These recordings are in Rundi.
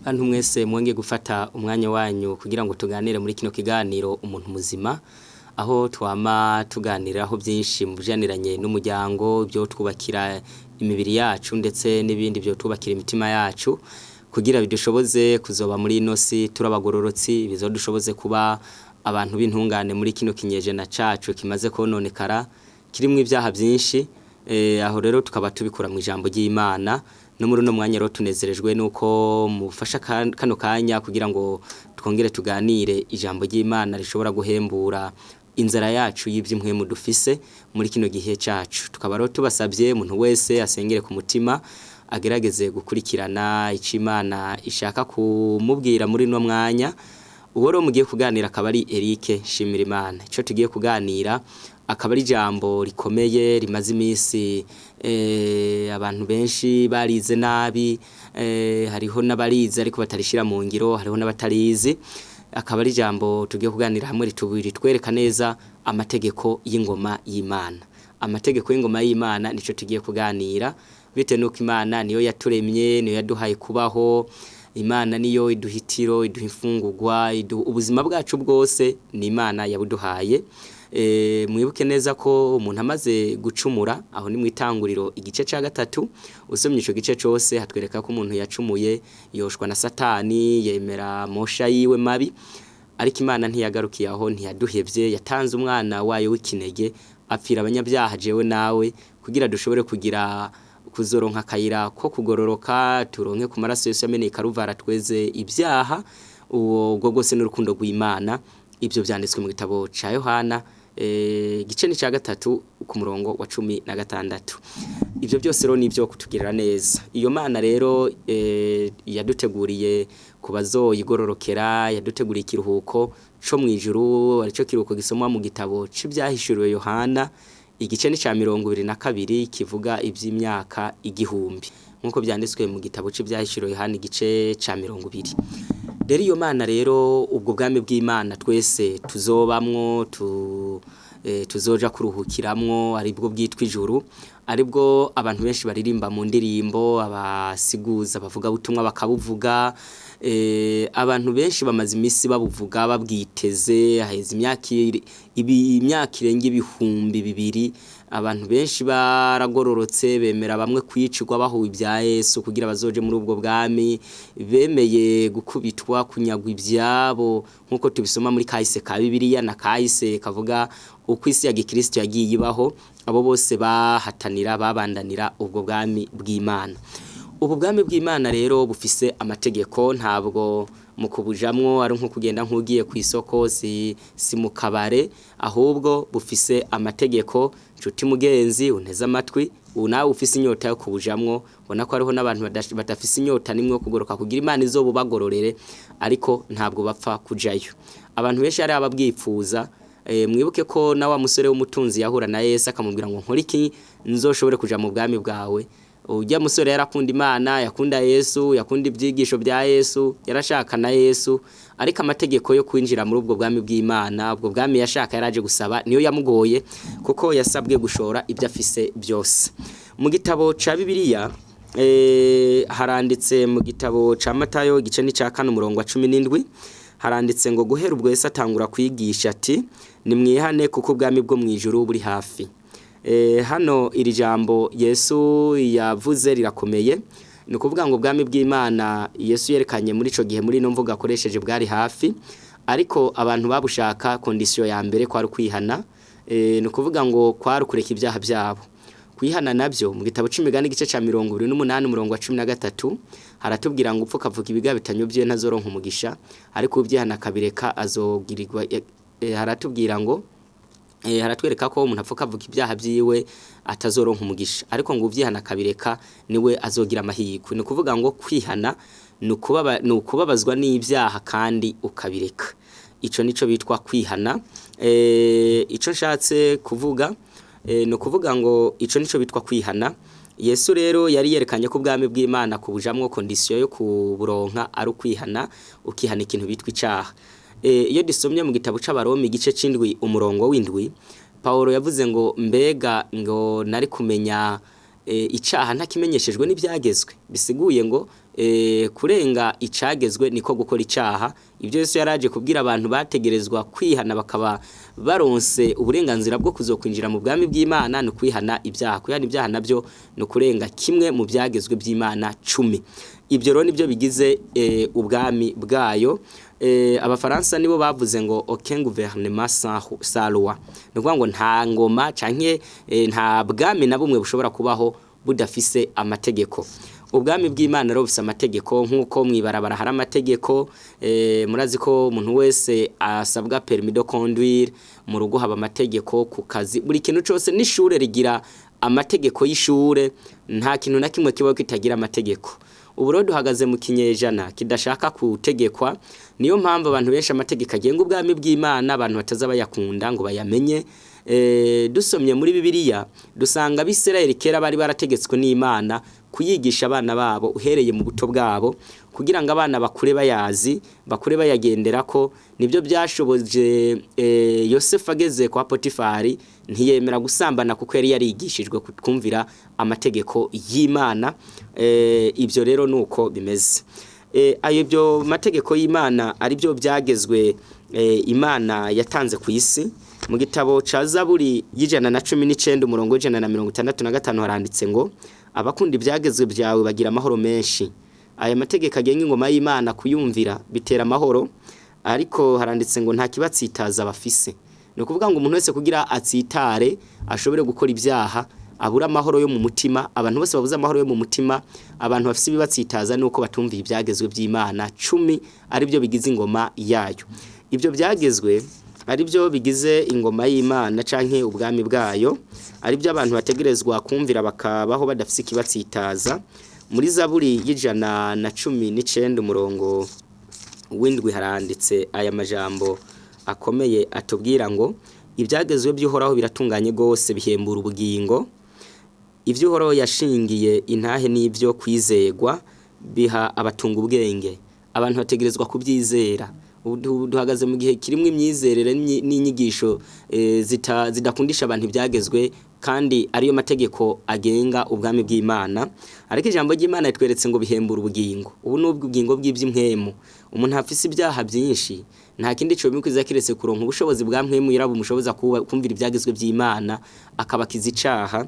Bantu mwese mwongeye gufata umwanya wanyu kugira ngo tuganire muri kino kiganiro umuntu muzima, aho twama tuganiraho byinshi mu bijaniranye n'umuryango, ibyo twubakira imibiri yacu ndetse n'ibindi byo twubakira imitima yacu, kugira bidushoboze kuzoba muri ino si turabagororotsi, bizodushoboze kuba abantu b'intungane muri kino kinyejana cacu kimaze kononekara kirimwo ibyaha byinshi. Aho rero tukaba tubikura mu ijambo ry'Imana. No muri uno mwanya rero tunezerejwe nuko mufasha kano kanya kugira ngo twongere tuganire ijambo ry'Imana rishobora guhembura inzara yacu y'ivy'impwemu dufise muri kino gihe cacu. Tukaba rero tubasabye umuntu wese asengere ku mutima, agerageze gukurikirana ico Imana ishaka kumubwira muri uno mwanya. Uwo rero mugiye kuganira akaba ari Eric Shimirimana. Ico tugiye kuganira akaba ari ijambo rikomeye rimaze iminsi, abantu benshi barize nabi, hariho n'abarize ariko batarishira mu ngiro, hariho n'abatarizi. Akaba ari ijambo tugiye kuganira hamwe ritwereka neza amategeko y'ingoma y'Imana. Amategeko y'ingoma y'Imana nico tugiye kuganira, bitewe nuko Imana niyo yaturemye, niyo yaduhaye kubaho. Imana niyo iduha itiro, iduha imfungurwa, ubuzima bwacu bwose ni Imana yabuduhaye. Mwibuke neza ko umuntu amaze gucumura, aho ni mwitanguriro igice ca 3, usomye ico gice cose hatwereka ko umuntu yacumuye yoshwa na Satani, yemera mosha yiwe mabi. Ariko Imana ntiyagarukiye aho, ntiyaduhevye, yatanze umwana wayo w'ikinege apfira abanyabyaha jewe nawe, kugira dushobore kugira kuzoronka akayira ko kugororoka, turonke ku maraso Yesu yameneye Karuvara tweze ibyaha. Uwo ubwo bwose n'urukundo rw'Imana. Ibyo vyanditswe mu gitabo ca Yohana, igice ni ca 3 ku murongo wa 16. Ibyo byose rero nivyo kutugirira neza. Iyo Mana rero yaduteguriye kubazoyigororokera, yaduteguriye ikiruhuko co mwijuru, arico kiruhuko gisomwa mu gitabo c'ivyahishuriwe Yohana igice ni ca 22 kivuga ivy'imyaka 1000, nkuko vyanditswe mu gitabo c'ivyahishuriwe Yohana igice ca 20. Rero iyo Mana rero, ubwo bwami bw'Imana twese tuzobamwo, tuzoja kuruhukiramwo, aribwo bwitwa ijuru, aribwo abantu benshi baririmba mu ndirimbo, abasiguza bavuga butumwa bakabuvuga. Abantu benshi bamaze imisi babuvuga babwiteze, haheze imyaka irenga 2000, abantu benshi baragororotse, bemera bamwe kwicirwa bahuwe ibya Yesu kugira bazoje muri ubwo bwami, bemeye gukubitwa, kunyagwa ibyabo, nkuko tubisoma muri kahise ka Bibiliya na kahise kavuga uko isi ya Gikristo yagiye ibaho. Abo bose bahatanira, babandanira ubwo bwami bw'Imana. Ubu bwami bw'Imana rero bufise amategeko, ntabwo mu kubujamwo ari nko kugenda nk'ugiye ku isoko, si mu kabare, ahubwo bufise amategeko. Nshuti mugenzi unteze amatwi, nawe ufise inyota yo kubujamwo, ubona ko hariho n'abantu badafise inyota nimwe yo kugoroka kugira Imana izobubagororere, ariko ntabwo bapfa kujayo. Abantu benshi hari ababwipfuza. Mwibuke ko na wa musore w'umutunzi yahura na Yesu akamubwira ngo nkora iki nzoshobore kuja mu bwami bwawe. Ujya musore yarakunda Imana, yakunda Yesu, yakunda ibyigisho bya Yesu, yarashaka na Yesu, ariko amategeko yo kwinjira muri ubwo bwami bw'Imana, ubwo bwami yashaka yaraje gusaba, niyo yamugoye, kuko yasabwe gushora ibyo afise byose. Mu gitabo ca Bibiliya, haranditse mu gitabo ca Matayo igice ni ca 4 umurongo wa 17, haranditse ngo guhera ubwo Yesu atangura kwigisha ati nimwihane kuko ubwami bwo mwijuru buri hafi. Hano iri jambo Yesu yavuze rirakomeye. Ni ukuvuga ngo ubwami bw'Imana Yesu yerekanye muri ico gihe muri ino mvugo akoresheje bwari hafi, ariko abantu babushaka kondisiyo ya mbere kwari kwihana. Ni ukuvuga ngo kwari kureka ibyaha byabo. Kwihana nabyo mu gitabo c'imigani igice ca 28 umurongo wa 13 haratubwira ngo upfa kavuga ibiga bitanyobye ntazoronka umugisha, ariko uvyihana akabireka azogirirwa. Haratubwira ngo haratwereka ko umuntu apfa kavuga ibyaha byiwe atazoronka umugisha, ariko ngo uvyihana akabireka niwe azogira amahirwe. Ni ukuvuga ngo kwihana ni ukubabazwa n'ibyaha kandi ukabireka. Ico nico bitwa kwihana. Ico nshatse kuvuga, ni ukuvuga ngo ico nico bitwa kwihana. Yesu rero yari yerekanye ko ubwami bw'Imana kubujamwo kondisiyo yo kuburonka ari ukwihana, ukihana ikintu bitwa icaha. Iyo dusomye mu gitabo c'Abaroma igice c'indwi umurongo w'indwi, Paulo yavuze ngo mbega ngo nari kumenya icaha ntakimenyeshejwe n'ibyagezwe, bisiguye ngo kurenga icagezwe niko gukora icaha. Ibyo Yesu yaraje kubwira abantu bategerezwa kwihana bakaba baronse uburenganzira bwo kuzokwinjira mu bwami bw'Imana ni kwihana ibyaha. Kwihana ibyaha nabyo ni ukurenga kimwe mu byagezwe by'Imana 10. Ibyo rero nibyo bigize ubwami bwayo. Abafaransa nibo bavuze ngo aucun gouvernement sans loi, ni ukuvuga ngo nta ngoma canke nta bwami na bumwe bushobora kubaho budafise amategeko. Ubwami bw'Imana rero bufise amategeko, nk'uko mw'ibarabara hari amategeko. Murazi ko umuntu wese asabwa permis de conduire, mu rugo haba amategeko, ku kazi, buri kintu cose, n'ishure rigira amategeko y'ishure. Nta kintu na kimwe kibaho kitagira amategeko. Ubu rero duhagaze mu kinyejana kidashaka kutegekwa, niyo mpamvu abantu benshi amategeko agenga ubwami bw'Imana abantu bataza bayakunda ngo bayamenye. Dusomye muri Bibiliya dusanga Abisirayeli kera bari barategetswe n'Imana kuyigisha abana babo uhereye mu buto bwabo, kugira ngo abana bakure bayazi, bakure bayagenderako. Nibyo byashoboje Yosefu ageze kwa Potifari ntiyemera gusambana, kuko yari yarigishijwe kumvira amategeko y'Imana. Ibyo rero nuko bimeze. Ayo byo mategeko y'Imana ari byo byagezwe Imana yatanze ku isi. Mu gitabo ca Zaburi y'119 umurongo w'165 haranditse ngo abakunda ibyagezwe byawe bagira amahoro menshi. Aya mategeko agenga ingoma y'Imana kuyumvira bitera amahoro, ariko haranditse ngo nta kibatsitaza bafise. Ni ukuvuga ngo umuntu wese kugira atsitare ashobore gukora ibyaha abura amahoro yo mu mutima. Abantu bose babuze amahoro yo mu mutima, abantu bafise ibibatsitaza nuko batumviye ibyagezwe by'Imana 10 ari byo bigize ingoma yayo. Ibyo byagezwe ari byo bigize ingoma y'Imana canke ubwami bwayo, ari byo abantu bategerezwa kumvira bakabaho badafise ikibatsitaza. Muri Zaburi y'119 umurongo w'7 haranditse aya majambo akomeye atubwira ngo ibyagezwe by'Uhoraho biratunganye gose, bihembura ubugingo. Ibyo Uhoraho yashingiye intahe n'ibyo kwizegwa, biha abatunga ubwenge. Abantu bategerezwa kubyizera. Duhagaze mu gihe kirimwe imyizerere n'inyigisho zidakundisha abantu ibyagezwe, kandi ariyo mategeko agenga ubwami bw'Imana. Ariko ijambo ry'Imana ritweretse ngo bihembura ubugingo. Ubu ni ubugingo bw'iby'impwemu. Umuntu afise ibyaha byinshi nta kindi cyo bimukwiza kiretse kuronka ubushobozi bwa mpwemu yirabo umushoboza kumvira ibyagezwe by'Imana akabakiza icaha.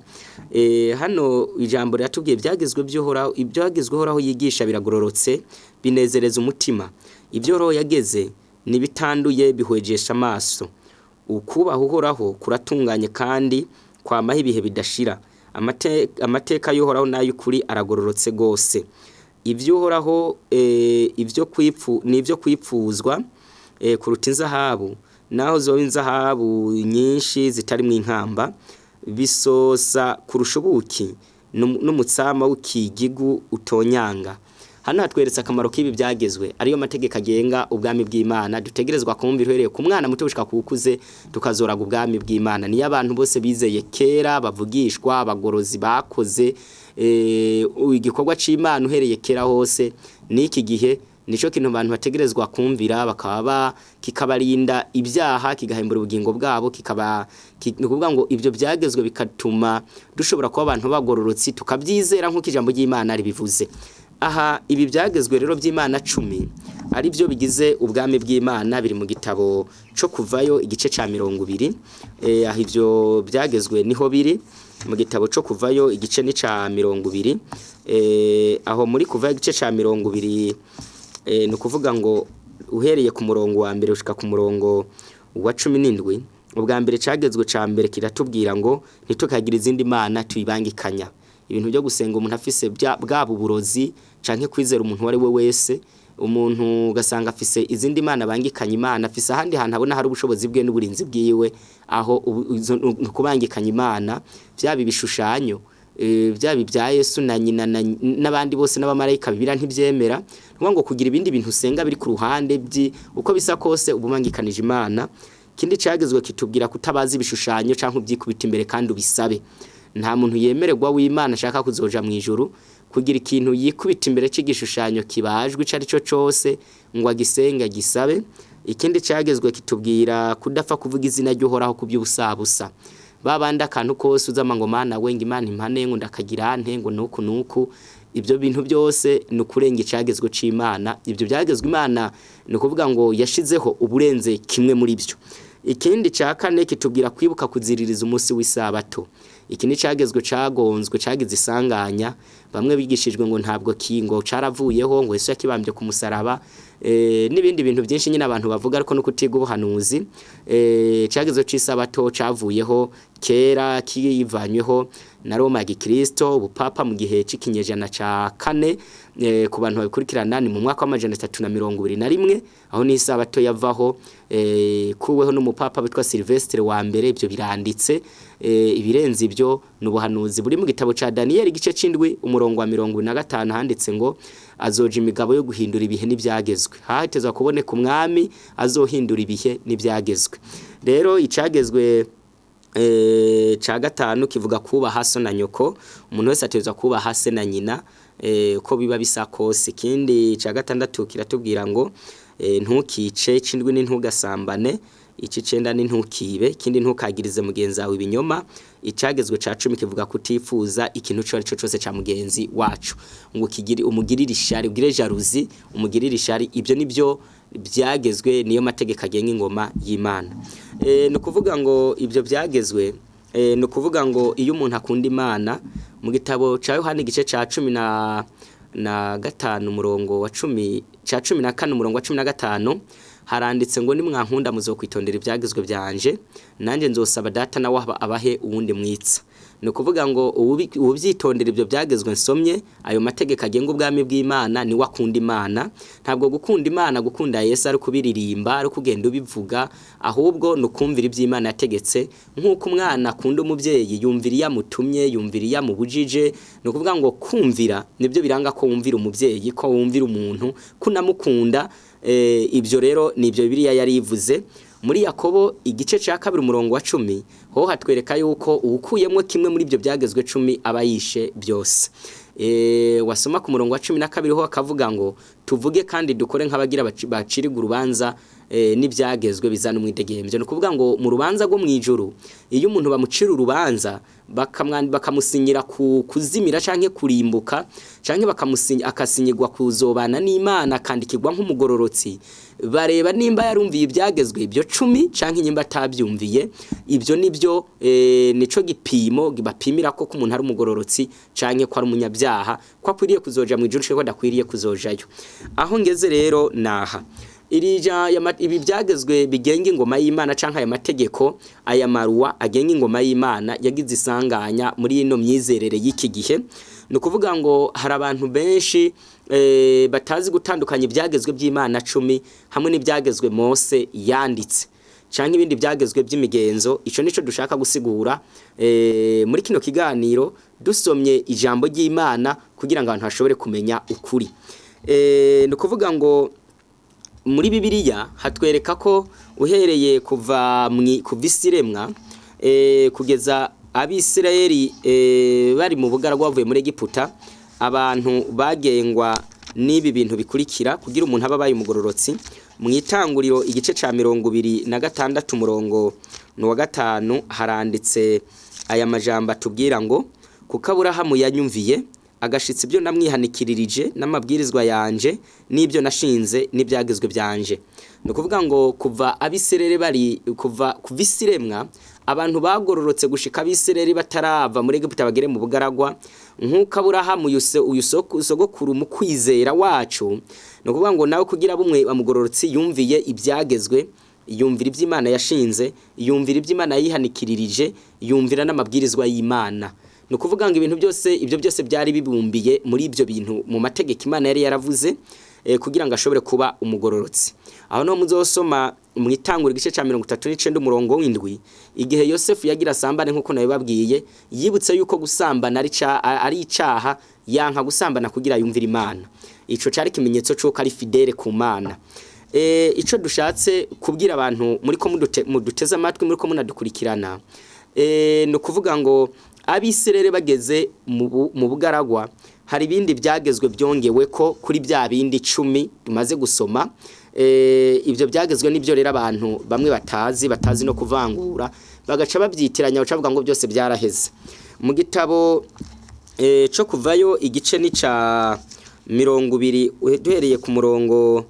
Hano ijambo riratubwiye ibyagezwe by'Uhoraho, ibyagezwe Uhoraho yigisha biragororotse, binezereza umutima. Ibyo Uhoraho yageze nibitanduye bihwejesha amaso. Ukubaha Uhoraho kuratunganye kandi kwamaho ibihe bidashira. Amateka y'Uhoraho n'ay'ukuri aragororotse gose. Ibyo Uhoraho ibyo kwipfu nibyo kwipfuzwa kuruta inzahabu, naho zoba inzahabu nyinshi zitari mu inkamba, bisosa kurusha ubuki n'umutsama w'ikigigu utonyanga. Hano hatweretse akamaro k'ibi byagezwe, ariyo mategeko agenga ubwami bw'Imana dutegerezwa kumvira uhereye ku mwana muto gushika ku ukuze, tukazoraga ubwami bw'Imana. Niyo abantu bose bizeye kera bavugishwa, abagorozi bakoze igikorwa c'Imana uhereye kera hose n'iki gihe, nico kintu abantu bategerezwa kumvira, bakaba kikabarinda ibyaha, kigahembura ubugingo bwabo, kikaba ni ukuvuga ngo ibyo byagezwe bikatuma dushobora kuba abantu bagororotsi, tukabyizera nk'uko ijambo ry'Imana ribivuze. Aha ibi byagezwe rero by'Imana 10 ari byo bigize ubwami bw'Imana biri mu gitabo cyo Kuvayo igice ca 20. Aho ibyo byagezwe niho biri mu gitabo cyo Kuvayo igice ni ca 20. Aho muri Kuvayo igice ca 20, ni ukuvuga ngo uhereye ku murongo wa mbere ushika ku murongo wa 17. Ubwa mbere cagezwe ca mbere kiratubwira ngo ntitukagira izindi mana tuyibangikanya. Ibintu byo gusenga umuntu afise bwaba uburozi canke kwizera umuntu uwo ari we wese, umuntu ugasanga afise izindi mana bangikanya Imana, afise ahandi hantu abona hari ubushobozi bwe n'uburinzi bwiwe, aho kubangikanya Imana byaba ibishushanyo, byaba ibya Yesu na nyina n'abandi bose n'abamarayika, Bibiliya ntibyemera. Nukuvuga ngo kugira ibindi bintu usenga biri ku ruhande uko bisa kose ububangikanije Imana. Ikindi cagezwe kitubwira kutabaza ibishushanyo canke ubyikubita imbere kandi ubisabe. Nta muntu yemererwa w'Imana ashaka kuzoja mu ijuru kugira ikintu yikubita imbere c'igishushanyo kibajwe ico ari cyo cose ngo agisenge agisabe. Ikindi cagezwe kitubwira kudapfa kuvuga izina ry'Uhoraho ku by'ubusabusa. Babandi akantu kose uzama ngo Mana we, ngo Imana impane, ngo ndakagira nte, ngo nuku nuku, ibyo bintu byose ni ukurenga icagezwe c'Imana. Ibyo byagezwe Imana ni ukuvuga ngo yashizeho uburenze kimwe muri byo. Ikindi ca kane kitubwira kwibuka kuziririza umunsi w'isabato. Iki ni cagezwe cagonzwe, cagize isanganya. Bamwe bigishijwe ngo ntabwo kingo caravuyeho, ngo Yesu yakibambye ku musaraba, n'ibindi bintu byinshi nyine abantu bavuga, ariko no kutiga ubuhanuzi. Cagezwe c'isabato cavuyeho kera, kivanyweho na Roma ya Gikristo, ubupapa mu gihe c'ikinyejana ca kane. Ku bantu babikurikirana ni mu mwaka wa 321, aho n'isabato yavaho, kuweho n'umupapa witwa Silvestre wa mbere. Ibyo biranditse. Ibirenze ibyo ni ubuhanuzi buri mu gitabo ca Daniel igice c'indwi umurongo wa 45, handitse ngo azoja imigabo yo guhindura ibihe n'ibyagezwe. Hahetezwa kuboneka umwami azohindura ibihe n'ibyagezwe. Rero icagezwe ca gatanu kivuga kubaha so na nyoko. Umuntu wese ategerezwa kubaha se na nyina, ko biba bisa kose. Ikindi ca gatandatu kiratubwira ngo ntukice. Icindwi ni ntugasambane. Icicenda ni ntukibe. Ikindi, ntukagirize mugenzi wawe ibinyoma. Icagezwe ca 10 kivuga kutifuza ikintu ico arico cose ca mugenzi wacu, ngo kigiri umugirire ishari, ugire jalousie, umugirire ishari. Ibyo nibyo byagezwe, niyo mategeko agenga ingoma y'Imana. Ni ukuvuga ngo ibyo byagezwe, ni ukuvuga ngo iyo umuntu akunda Imana, mu gitabo ca Yohana igice ca 15 umurongo wa 10, ca 14 umurongo wa 15, haranditse ngo nimwankunda muzokwitondera ibyagezwe byanje, nanjye nzosaba Data nawe abahe uwundi mwitsa. Ni ukuvuga ngo uwubyitondera ibyo byagezwe nsomye, ayo mategeko agenga ubwami bw'Imana, niwe akunda Imana. Ntabwo gukunda Imana, gukunda Yesu ari kubiririmba, ari kugenda ubivuga, ahubwo ni ukumvira iby'Imana yategetse. Nk'uko umwana akunda umubyeyi, yumvira iyo amutumye, yumvira iyo amubujije. Ni ukuvuga ngo kumvira nibyo biranga ko wumvira umubyeyi, ko wumvira umuntu, ko unamukunda. Ibyo rero ni ibyo Bibiliya yari ivuze. Muri Yakobo igice cya 2 umurongo wa 10 ho hatwereka yuko uwukuyemo kimwe muri ibyo byagezwe 10 aba yishe byose. Wasoma ku murongo wa 12 ho akavuga ngo tuvuge kandi dukore nk'abagira baciriga urubanza n'ibyagezwe bizana umwidegembyo. Ni ukuvuga ngo mu rubanza rwo mu ijuru, iyo umuntu bamucira urubanza, bakamusinyira kuzimira canke kurimbuka, canke bakamusinya akasinyirwa kuzobana n'Imana, akandikirwa nk'umugororotsi, bareba nimba yarumviye ibyagezwe ibyo 10 canke nimba atabyumviye. Ibyo nibyo, nico gipimo bapimira ko umuntu ari umugororotsi canke ko ari umunyabyaha, ko akwiriye kuzoja mu ijuru canke ko adakwiriye kuzojayo. Aho ngeze rero naha ibi byagezwe bigenga ingoma y'Imana canke aya mategeko, aya maruwa agenga ingoma y'Imana, yagize isanganya muri ino myizerere y'iki gihe. Ni ukuvuga ngo hari abantu benshi batazi gutandukanya ibyagezwe by'Imana 10 hamwe n'ibyagezwe Mose yanditse canke ibindi byagezwe by'imigenzo. Ico nico dushaka gusigura muri kino kiganiro, dusomye ijambo ry'Imana kugira ngo abantu bashobore kumenya ukuri. Ni ukuvuga ngo muri Bibiliya hatwereka ko uhereye kuva isiremwa kugeza Abisirayeli bari mu bugaragwa bavuye muri Egiputa, abantu bagengwa n'ibi bintu bikurikira kugira umuntu aba abaye umugororotsi. Mu Itanguriro igice ca 26 umurongo wa 5 haranditse aya majambo atubwira ngo kuko Aburahamu yanyumviye, agashitsa ibyo namwihanikirije n'amabwirizwa yanje n'ibyo nashinze n'ibyagezwe byanje. Ni ukuvuga ngo kuva Abisirayeli bari kuva isiremwa, abantu bagororotse gushika Abisirayeli batarava muri Egiputa bagere mu bugaragwa, nk'uko Aburahamu uyu sogokuru mu kwizera wacu. Ni ukuvuga ngo nawe kugira bumwe amugororotsi, yumviye ibyagezwe, yumvira iby'Imana yashinze, yumvira iby'Imana yihanikirije, yumvira n'amabwirizwa y'Imana. Ni ukuvuga ngo ibintu byose, ibyo byose byari bibumbiye muri ibyo bintu, mu mategeko Imana yari yaravuze, kugira ngo ashobore kuba umugororotsi. Aho no muzosoma mu Itangura igice ca 39 umurongo w'indwi, igihe Yosefu yagira asambane, nkuko nabibabwiye, yibutse yuko gusambana ari icaha, yanka gusambana kugira yumvire Imana. Ico cari ikimenyetso c'uko ari fidèle ku Mana. Ico dushatse kubwira abantu muri ko muduteze amatwi, muri ko munadukurikirana, Ni ukuvuga ngo Abisirayeli bageze mu bugaragwa, hari ibindi byagezwe byongewe ko kuri bya bindi 10 tumaze gusoma. Ibyo byagezwe nibyo rero abantu bamwe batazi no kuvangura, bagaca babyitiranya, baca bavuga ngo byose byaraheze. Mu gitabo cyo Kuvayo, igice ni ca 20, duhereye ku murongo,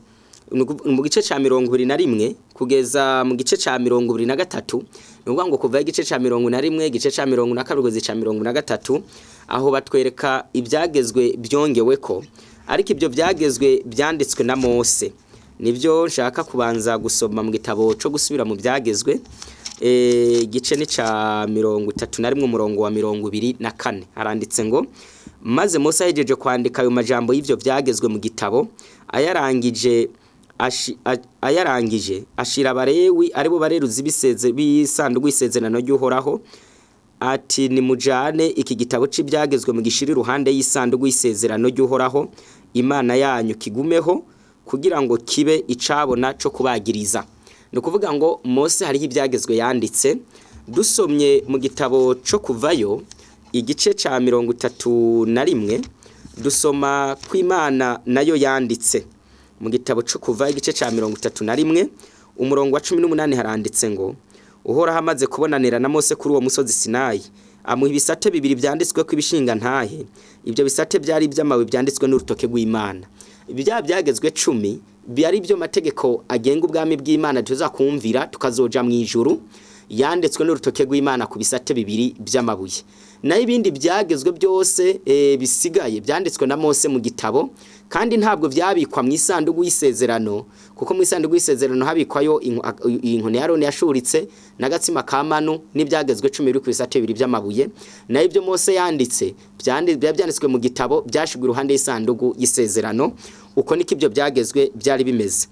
mu gice ca 21 kugeza mu gice ca 23. Ni ukuvuga ngo kuva igice ca 41, igice ca 42 kugeza ica 43, aho batwereka ibyagezwe byongeweko. Ariko ibyo byagezwe byanditswe na Mose nibyo nshaka kubanza gusoma mu gitabo cyo gusubira mu byagezwe, igice ni ca 31, umurongo wa 24. Haranditse ngo: "Maze Mose ahejeje kwandika ayo majambo y'ivyo byagezwe mu gitabo, ayarangije ashira Abarewi, aribo bareruzi biseze b'isanduku y'isezerano ry'Uhoraho, ati: 'Nimujane iki gitabo c'ibyagezwe mugishira iruhande y'isanduku y'isezerano ry'Uhoraho Imana yanyu, kigumeho kugira ngo kibe icabona co kubagiriza.'" Ni ukuvuga ngo Mose hariho ibyagezwe yanditse. Dusomye mu gitabo co Kuvayo, igice ca 31, dusoma ko Imana nayo yanditse. Mu gitabo co Kuvayo, igice ca 31, umurongo wa 18, haranditse ngo: "Uhoraho amaze kubonanira na Mose kuri uwo musozi Sinayi, amuha ibisate bibiri byanditswe ko ibishinga ntahe. Ibyo bisate byari iby'amabuye byanditswe n'urutoke rw'Imana." Bya byagezwe 10 byari byo mategeko agenga ubwami bw'Imana tuzakumvira tukazoja mu ijuru, yanditswe n'urutoke rw'Imana ku bisate bibiri by'amabuye. Nayo ibindi byagezwe byose bisigaye byanditswe na Mose mu gitabo, kandi ntabwo byabikwa mu isanduku y'isezerano, kuko mu isanduku y'isezerano habikwayo inkoni ya Aroni yashuritse n'agatsima ka manu n'ibyagezwe 10 biri ku bisate bibiri by'amabuye. Nayo ibyo Mose yanditse byanditswe mu gitabo, byashigwe iruhande y'isanduku y'isezerano. Uko niko ibyo byagezwe byari bimeze.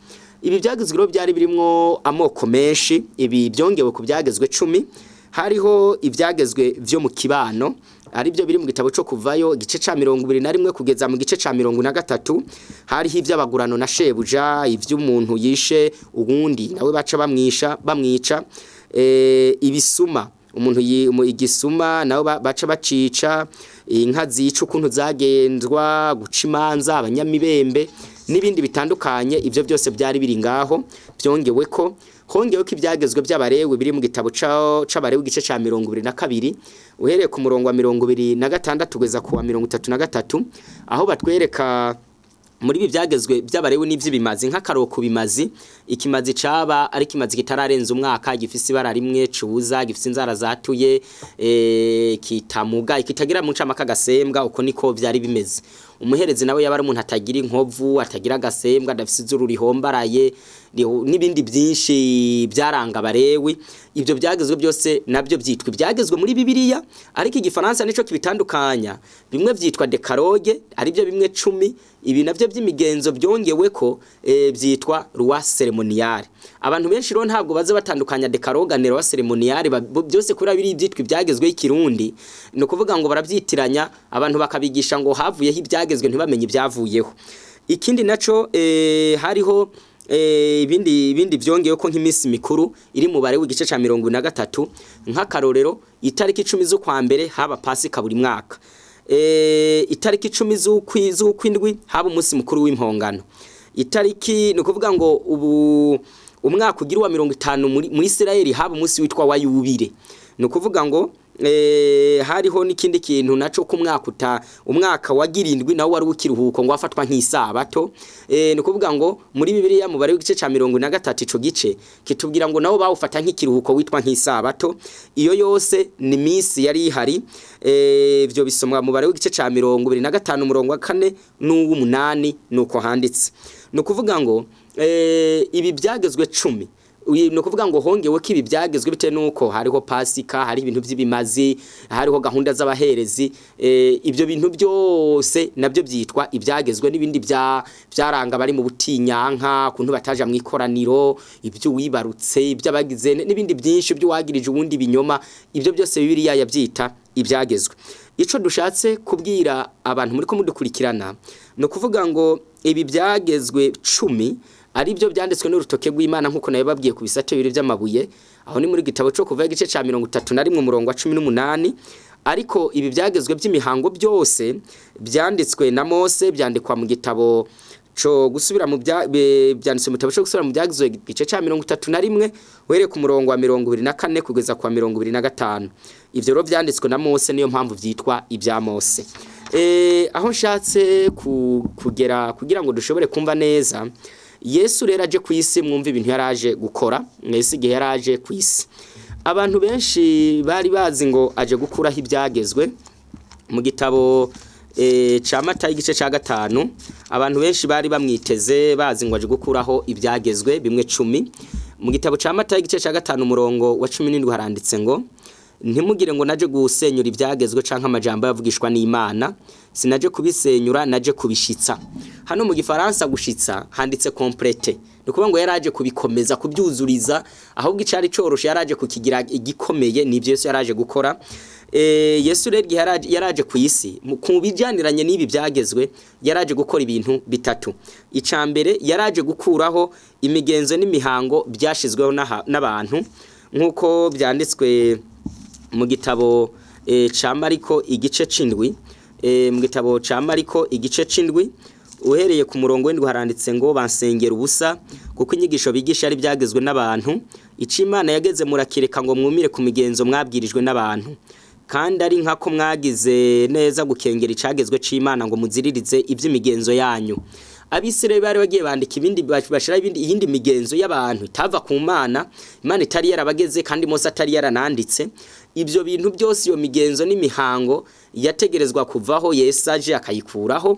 Ibi byagezwe rero byari birimwo amoko menshi. Ibi byongewe ku byagezwe 10, hariho ibyagezwe vyo mu kibano, ari byo biri mu gitabo cyo Kuvayo, igice ca 21 kugeza mu gice ca 43. Hariho iby'abagurano na shebuja, ivy'umuntu yishe uwundi nawe baca bamwisha bamwica, ibisuma, umuntu igisuma nawe baca bacica, inka zica ukuntu zagenzwa, guca imanza, abanyamibembe n'ibindi bitandukanye. Ibyo byose byari biri ngaho byongewe ko. Hongewe ko ibyagezwe by'Abarewi biri mu gitabo c'Abarewi, igice ca 22, uhereye ku murongo wa 26 kugeza ku wa 33, aho batwereka muri ibi byagezwe by'Abarewi n'ivy'ibimazi. Nk'akaroko bimazi, ikimazi caba ari kimazi kitararenza umwaka, gifise ibara rimwe cuza, gifise inzara zatuye, kitamuga, kitagira mu ncamaka gasembwa. Uko niko vyari bimeze. Umuherezi nawe yaba ari umuntu atagira inkovu, atagira agasembwa, adafise izuru rihombaraye, n'ibindi byinshi byaranga Abarewi. Ibyo byagezwe byose nabyo byitwa ibyagezwe muri Bibiliya, ariko Igifaransa nico kibitandukanya. Bimwe byitwa décalogue, ari byo bimwe 10. Ibi navyo by'imigenzo byongewe ko byitwa loi cérémoniale. Abantu benshi rero ntabwo baza batandukanya décalogue na loi cérémoniale, byose kuri biri byitwa ibyagezwe y'ikirundi. Ni ukuvuga ngo barabyitiranya, abantu bakabigisha ngo havuyeho ibyagezwe, ntibamenye ibyavuyeho. Ikindi naco, hariho ibindi byongewe ko nk'iminsi mikuru iri mu bare w'igice ca 43. Nk'akarorero, itariki 10 z'ukwa mbere haba Pasika buri mwaka, itariki 10 z'ukwindwi haba umunsi mukuru w'Impongano. Itariki, ni ukuvuga ngo ubu umwaka ugira uwa 50 muri Isirayeli haba umunsi witwa wa Yubile. Ni ukuvuga ngo hariho n'ikindi kintu naco ku mwaka uta umwaka wa girindwi nawo wari ukiruhuko, ngo wafatwa nk'isabato. Ni ukuvuga ngo muri Bibiliya, mu bare w'igice ca 43, ico gice kitubwira ngo nabo bawufata nk'ikiruhuko witwa nk'isabato. Iyo yose ni misi yari ihari. Ivyo bisomwa mu bare w'igice ca 25, umurongo wa 4 n'uw'umunani, nuko handitse. Ni ukuvuga ngo ibi byagezwe 10, ni ukuvuga ngo hongewe ko ibi byagezwe bitewe nuko hariho Pasika, hari ibintu by'ibimazi, hariho gahunda z'abaherezi. Ibyo bintu byose nabyo byitwa ibyagezwe, n'ibindi bya byaranga bari mu butinyanka, kuntu bataja mu ikoraniro, ibyo wibarutse, iby'abagize n'ibindi byinshi, ibyo wagirije ubundi binyoma. Ibyo byose Bibiliya yabyita ibyagezwe. Ico dushatse kubwira abantu muri ko mudukurikirana, ni ukuvuga ngo ibi byagezwe 10. Ari byo byanditswe n'urutoke rw'Imana nkuko nayo babwiye ku bisate bibiri by'amabuye. Aho ni muri gitabo cyo kuva igice ca 31 umurongo wa 18. Ariko ibi byagezwe by'imihango byose byanditswe na Mose byandikwa mu gitabo cyo gusubira mu byanditswe mu gitabo cyo gusubira mu byagezwe igice ca 31 uhereye ku murongo wa 24 kugeza ku wa 25. Ivyo rero byanditswe na Mose, niyo mpamvu vyitwa ibya Mose. Aho nshatse kugera kugira ngo dushobore kumva neza, Yesu rero aje ku isi, mwumva ibintu yaraje gukora. Yesu igihe yaraje ku isi, abantu benshi bari bazi ngo aje gukuraho ibyagezwe. Mu gitabo ca Matayo igice ca 5, abantu benshi bari bamwiteze bazi ngo aje gukuraho ibyagezwe bimwe 10. Mu gitabo ca Matayo igice ca 5 umurongo wa 17 haranditse ngo: ntimugire ngo naje gusenyura ibyagezwe canke amajambo yavugishwa n'Imana, sinaje kubisenyura, naje kubishitsa. Hano mu gifaransa gushitsa handitse complete, ni ukuvuga ngo yaraje kubikomeza, kubyuzuriza, ahubwo icari coroshe yaraje kukigira igikomeye. Nivyo Yesu yaraje gukora. Yesu rero igihe yaraje ku isi, ku bijaniranye n'ibi byagezwe, yaraje gukora ibintu bitatu. Ica mbere, yaraje gukuraho imigenzo n'imihango byashizweho n'abantu, nk'uko byanditswe mu gitabo ca Mariko igice c'indwi. Mu gitabo ca Mariko igice c'indwi uhereye ku murongo w'indwi haranditse ngo: bansengera ubusa kuko inyigisho bigisha ari byagezwe n'abantu, ico Imana yageze murakireka ngo mwumire ku migenzo mwabwirijwe n'abantu. Kandi ari nkako mwagize neza gukengera icagezwe c'Imana ngo muziririze iby'imigenzo yanyu. Abisirayeli bari bagiye bandika ibindi, bashira ibindi, iyindi migenzo y'abantu itava ku Mana, Imana itari yarabageze kandi Mose atari yarananditse. Ibyo bintu byose, iyo migenzo n'imihango yategerezwa kuvaho, Yesu aje akayikuraho.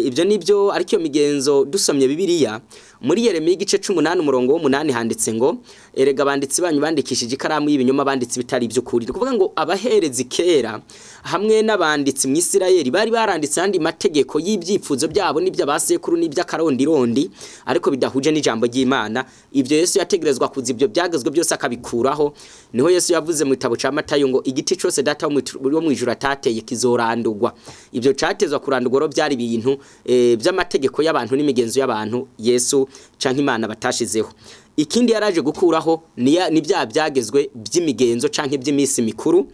Ibyo nibyo. Ariko iyo migenzo, dusomye Bibiliya muri Yeremiya igice c'umunani umurongo w'umunani handitse ngo: erega abanditsi banyu bandikishije ikaramu y'ibinyoma, banditse bitari iby'ukuri. Ni ukuvuga ngo abaherezi kera hamwe n'abanditsi mu Isirayeli bari baranditse andi mategeko y'ibyifuzo byabo n'iby'abasekuru n'iby'akarondirondi, ariko bidahuje n'ijambo ry'Imana. Ibyo Yesu yategerezwa kuza ibyo byagezwe byose akabikuraho. Niho Yesu yavuze mu gitabo ca Matayo ngo: igiti cose Data wo mu ijuru atateye kizorandurwa. Ibyo catezwa kurandurwa rero byari ibintu by'amategeko y'abantu n'imigenzo y'abantu Yesu canke Imana batashizeho. Ikindi yaraje gukuraho ni bya byagezwe by'imigenzo canke by'imisi mikuru,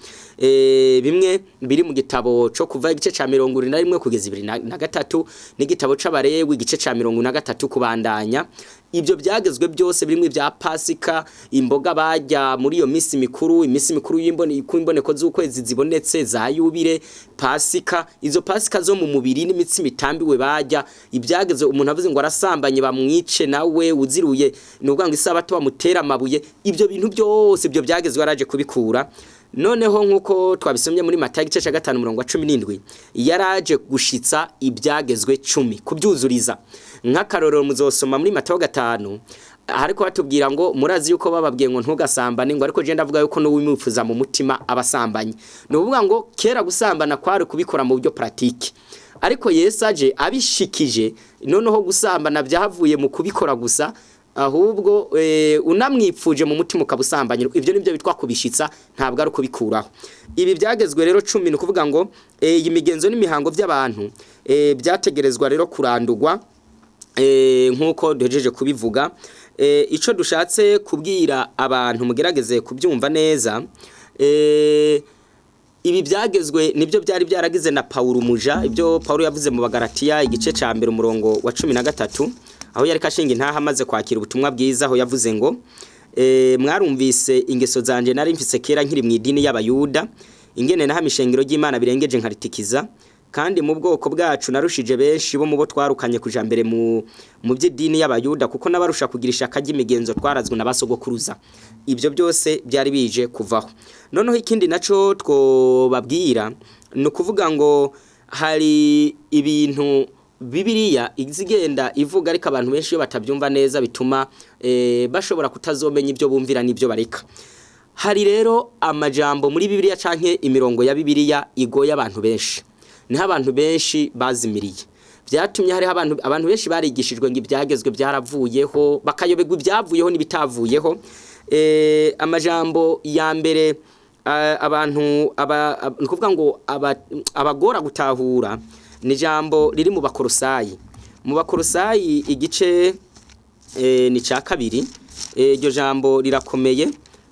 bimwe biri mu gitabo co kuva igice ca 71 kugeza 23 n'igitabo c'Abarewi igice ca 43 kubandanya. Ibyo byagezwe byose birimo ibya Pasika, imboga bajya muri iyo misi mikuru, imisi mikuru y'imboneko z'ukwezi zibonetse, za yubire, Pasika, izo Pasika zo mu mubiri n'imitsima itambiwe bajya, ibyageze umuntu avuze ngo arasambanye bamwice nawe uziruye, ni ukuvuga ngo isabato bamutera amabuye. Ibyo bintu byose, ibyo byagezwe yaraje kubikura. Noneho nk'uko twabisomye muri Matayo igice ca 5 umurongo wa 17, yaraje gushitsa ibyagezwe 10, kubyuzuriza. Nk'akarorero, muzosoma muri Matayo 5, ariko batubwira ngo: murazi yuko bababwiye ngo ntugasambane, ngo ariko je ndavuga yuko n'uwimwifuza mu mutima abasambanye. Ni ukuvuga ngo kera gusambana kwari kubikora mu buryo pratique, ariko Yesu aje abishikije, noneho gusambana byavuye mu kubikora gusa, ahubwo unamwipfuje mu mutima ukabusambanyira. Ibyo nibyo bitwa kubishitsa, ntabwo ari ukubikuraho. Ibi byagezwe rero 10, ni ukuvuga ngo iyi migenzo n'imihango by'abantu byategerezwa rero kurandurwa, nk'uko duhejeje kubivuga. Ico dushatse kubwira abantu, mugerageze kubyumva neza, ibi byagezwe nibyo byari byaragize na Paulo umuja. Ibyo Paulo yavuze mu Bagalatiya igice ca mbere umurongo wa 13, aho yari kashinga intaha amaze kwakira ubutumwa bwiza, aho yavuze ngo: mwarumvise ingeso zanje nari mfise kera nkiri mu idini y'Abayuda, ingene naha mishengero ry'Imana birengeje nkaritikiza, kandi mu bwoko bwacu narushije benshi bo mu bo twarukanye kuja mbere mu by'idini y'Abayuda, kuko nabarusha kugira ishaka ry'imigenzo twarazwe na basogokuruza. Ibyo byose byari bije kuvaho. Noneho ikindi naco twobabwira ni ukuvuga ngo hari ibintu Bibiliya izigenda ivuga, ariko abantu benshi iyo batabyumva neza bituma bashobora kutazomenya ibyo bumvira n'ibyo bareka. Hari rero amajambo muri Bibiliya canke imirongo ya Bibiliya igoye abantu benshi, niho abantu benshi bazimiriye. Byatumye hariho abantu benshi barigishijwe ngo ibyagezwe byaravuyeho, bakayoberwa ibyavuyeho n'ibitavuyeho. Amajambo ya mbere abantu ni ukuvuga ngo abagora gutahura ni ijambo riri mu Bakorosayi. Mu Bakorosayi igice ni ca kabiri. Iryo jambo rirakomeye.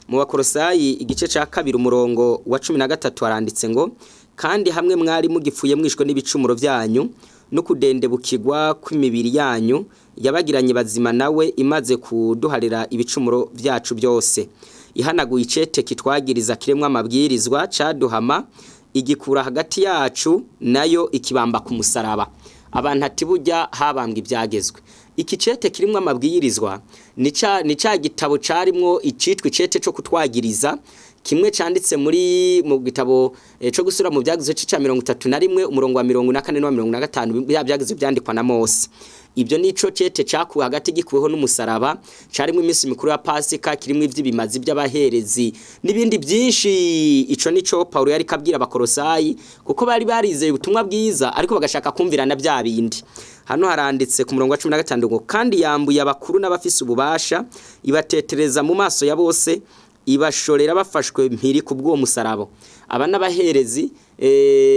Mu Bakorosayi igice ca kabiri umurongo wa 13 haranditse ngo: kandi hamwe mwari mugipfuye mwishwe n'ibicumuro byanyu no kudendebukirwa kw'imibiri yanyu, yabagiranye bazima nawe imaze kuduharira ibicumuro byacu byose, ihanaguye icete kitwagiriza kiremwa amabwirizwa caduhama, igikura hagati yacu nayo ikibamba ku musaraba. Abantu ati burya habambwa ibyagezwe. Iki cete kirimwo amabwirizwa ni ca gitabo carimwo icitwa icete co kutwagiriza, kimwe canditse muri mu gitabo co gusura mu byagezwe c'ica 31 umurongo wa 44 n'uwa 45, bya byagezwe byandikwa na Mose. Ibyo nico cete cakuwe hagati gikuweho n'umusaraba, carimwo iminsi mikuru ya Pasika, kirimwo ivy'ibimazi by'abaherezi n'ibindi byinshi. Ico nico Paulo yari kabwira Abakorosayi, kuko bari barizeye ubutumwa bwiza ariko bagashaka kumvirana bya bindi. Hano haranditse ku murongo wa 16 ngo: kandi yambuye abakuru n'abafise ububasha, ibatetereza mu maso ya bose, ibashorera bafashwe mpiri ku bw'uwo musaraba. Aba n'abaherezi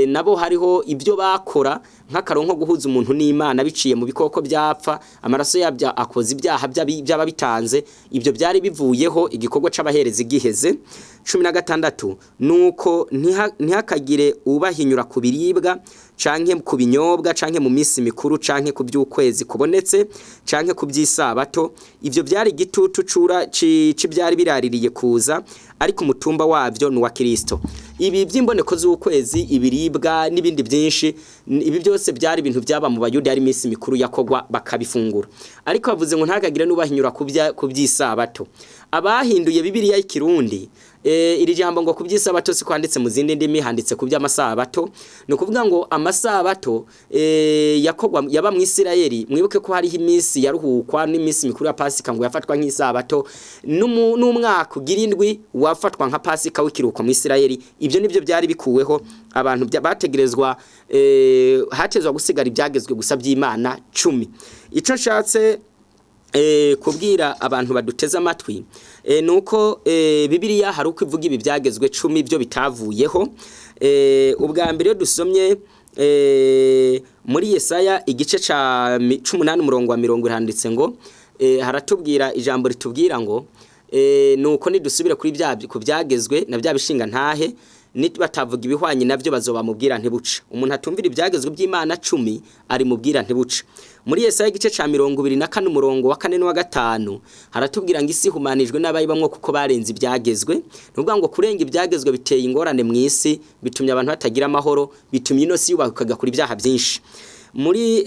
nabo hariho ibyo bakora nk'akaronko guhuza umuntu n'Imana biciye mu bikoko byapfa, amaraso yabyo akoze ibyaha byaba bitanze. Ibyo byari bivuyeho igikorwa c'abaherezi giheze. 16 nuko ntihakagire ubahinyura ku biribwa canke ku binyobwa canke mu minsi mikuru canke ku by'ukwezi kubonetse canke ku by'isabato. Ivyo byari igitutu cura c'ibyari biraririye kuza, ariko umutumba wabyo ni uwa Kristo. Ibi by'imboneko z'ukwezi, ibiribwa n'ibindi byinshi, ibi byose byari ibintu byaba mu Bayuda, ari iminsi mikuru yakogwa bakabifungura. Ariko bavuze ngo ntihakagire n'ubahinyura ku by'isabato. Abahinduye Bibiliya y'ikirundi, iri jambo ngo ku by'isabato si kwanditse mu zindi ndimi, handitse ku by'amasabato. Ni ukuvuga ngo amasabato yakogwa yaba mu Isirayeli. Mwibuke ko hariho iminsi yaruhukwa n'iminsi mikuru ya Pasika ngo yafatwa nk'isabato, n'umwaka ugira indwi wafatwa nka Pasika w'ikiruhuko mu Isirayeli. Ibyo nibyo byari bikuweho. Abantu bategerezwa hatezwa gusigara ibyagezwe gusa by'Imana 10. Ico nshatse kubwira abantu baduteze amatwi nuko Bibiliya hari uko ivuga ibi byagezwe 10 byo bitavuyeho. Ubwa mbere dusomye muri Yesaya igice ca 18 umurongo wa 70 handitse ngo, haratubwira ijambo ritubwira ngo nuko nidusubira kuri bya ku byagezwe na bya bishinga ntahe, nibatavuga ibihwanye navyo bazoba mubwira ntibuca. Umuntu atumvira ibyagezwe by'Imana 10 ari mubwira ntibuca. Muri Yesaya igice ca 24 umurongo wa 4 n'uwa 5 haratubwira ngo isi humanijwe n'abayibamwo kuko barenze ibyagezwe. Nuvuga ngo kurenga ibyagezwe biteye ingorane mu isi, bitumye abantu batagira amahoro, bitumye ino si yubakaga kuri ibyaha byinshi. Muri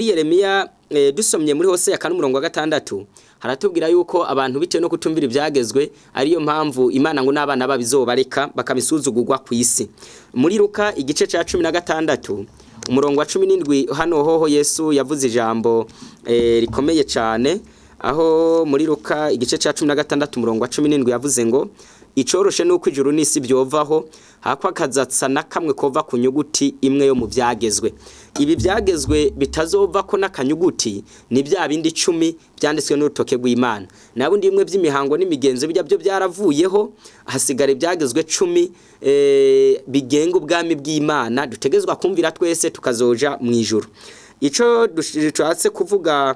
Yeremiya dusomye muri Hosea 4 umurongo wa 6 haratubwira yuko abantu bitewe no kutumvira ibyagezwe ariyo mpamvu Imana ngo n'abana babizobareka bakabisuzugurwa ku isi. Muri Luka igice ca 16 umurongo wa 17 hano hoho Yesu yavuze ijambo rikomeye cyane, aho muri Luka igice ca 16 umurongo wa 17 yavuze ngo: icoroshe nuko ijuru n'isi byovaho, hakwa kazatsa na kamwe kova ku nyuguti imwe yo mu byagezwe. Ibi byagezwe bitazova ko n'akanyuguti ni bya bindi 10 byanditswe n'urutoke rw'Imana. Nabundi bimwe by'imihango n'imigenzo bijya byo byaravuyeho, hasigara ibyagezwe 10 bigenga ubwami bw'Imana dutegezwa kumvira twese tukazoja mu ijuru. Ico dushatse kuvuga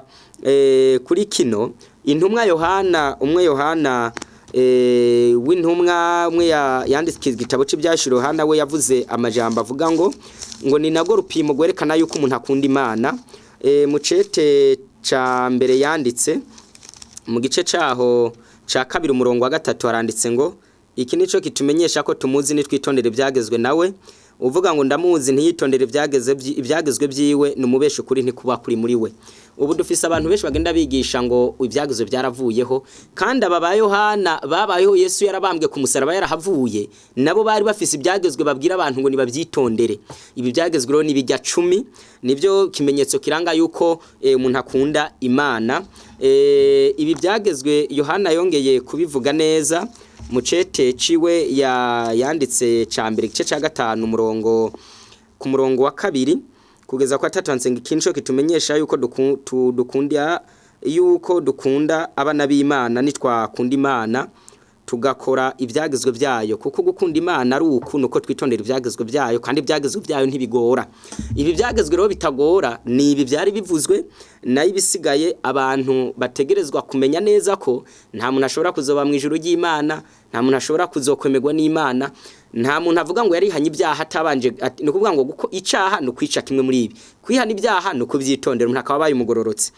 kuri kino, intumwa Yohana, umwe Yohana w'intumwa umwe yanditse igitabo cy'ibyashiro, Yohana we yavuze amajambo avuga ngo ni nago rupimo gwerekana yuko umuntu akunda Imana. Mu cete ca mbere yanditse mu gice caho ca kabiri umurongo wa 3 haranditse ngo: iki nico kitumenyesha ko tumuzi nitwitondere ibyagezwe nawe. Uvuga ngo ndamuzi ntiyitondere ibyagezwe byiwe numubeshe kuri ntikuba kuri muri we. Ubu dufise abantu benshi bagenda bigisha ngo ibyagezwe byaravuyeho, kandi aba ba Yohana babayeho Yesu yarabambwe ku musaraba yarahavuye, nabo bari bafise ibyagezwe babwira abantu ngo nibabyitondere. Ibi byagezwe rero ni bijya 10, nibyo kimenyetso kiranga yuko umuntu akunda Imana. Ibi byagezwe Yohana yongeye kubivuga neza mu cete ciwe yanditse ca mbere igice ca 5 umurongo ku murongo wa 2 kugeza kwa 3 nsenga ikintu kitumenyesha yuko dukunda yuko dukunda abana b'Imana nitwakunda Imana. tugakora ibyagezwe byayo, kuko gukunda Imana ari uku nuko twitondera ibyagezwe byayo, kandi ibyagezwe byayo ntibigora. Ibi byagezwe rero bitagora ni ibi byari bivuzwe, nayo ibisigaye abantu bategerezwa kumenya neza ko nta muntu ashobora kuzoba mu ijuru ry'Imana, nta muntu ashobora kuzokwemerwa n'Imana, nta muntu avuga ngo yarihanye ibyaha atabanje. Ni ukuvuga ngo guko icaha ni ukwica kimwe muri ibi, kwihana ibyaha ni ukubyitondera, umuntu akaba abaye umugororotsi.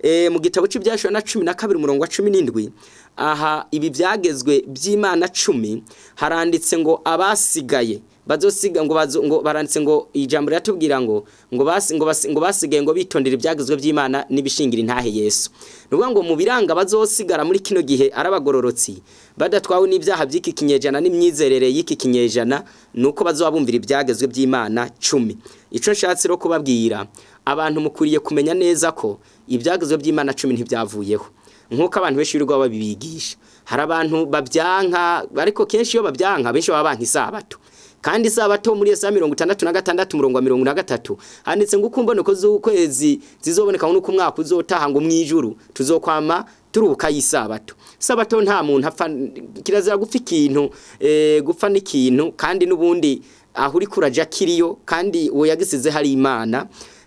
Mu gitabo cy'Ibyashuwa na 12 umurongo wa 17, aha ibi byagezwe by'Imana 10 haranditse ngo abasigaye bazosiga ngo bazo, ngo baranditse ngo ijambo riratubwira ngo ngo basi ngo basi ngo basigaye ngo bitondera ibyagezwe by'Imana n'ibishingira intahe Yesu. Nuvuga ngo mu biranga bazosigara muri kino gihe arabagororotsi badatwawe n'ibyaha by'iki kinyejana n'imyizerere y'iki kinyejana, nuko bazoba bumvira ibyagezwe by'Imana 10. Ico nshatse ro kubabwira abantu, mukuriye kumenya neza ko ibyagezwe by'Imana 10 ntibyavuyeho nkuko abantu benshi birirwa babibigisha. Hari abantu babyanka, ariko kenshi iyo babyanka benshi baba banka isabato. Kandi isabato muri Yesaya 66 umurongo wa 43 handitse ngo ukumboneko z'ukwezi zizoboneka nuko umwaka uzotaha ngo mwijuru tuzokwama turuhuka y'isabato. Sabato nta muntu apfa, kirazira gupfa ikintu, gupfa n'ikintu, kandi n'ubundi aho uri kuraja kiriyo, kandi uwo yagisize hari Imana.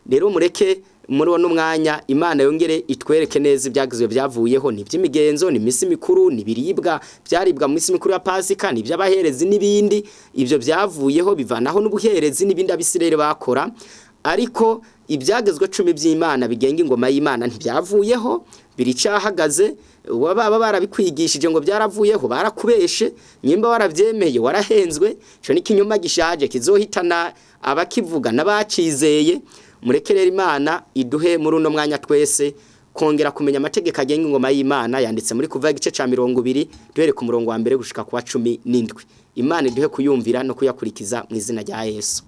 Rero mureke muri uno mwanya Imana yongere itwereke neza ibyagizwe byavuyeho, ni iby'imigenzo, ni imisi mikuru, ni ibiribwa byaribwa mu misi mikuru ya Pasika, ni iby'abaherezi n'ibindi. Ibyo byavuyeho bivanaho n'ubuherezi n'ibindi Abisirayeli bakora, ariko ibyagezwe 10 by'Imana bigenga ingoma y'Imana ntibyavuyeho, biricahagaze. Baba barabikwigishije ngo byaravuyeho, barakubeshe. Nyimba warabyemeye warahenzwe. Ico ni kinyoma gishaje kizohitana abakivuga n'abacizeye. Mureke rero Imana iduhe muri uno mwanya twese kongera kumenya amategeko agenga ingoma y'Imana yanditse muri Kuva igice ca 20 duhere ku murongo wa mbere gushika ku wa 17. Imana iduhe kuyumvira no kuyakurikiza mu izina rya Yesu.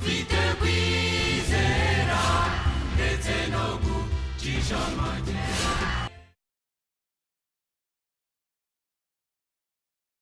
Mfite kwizera ndetse no gucisha make.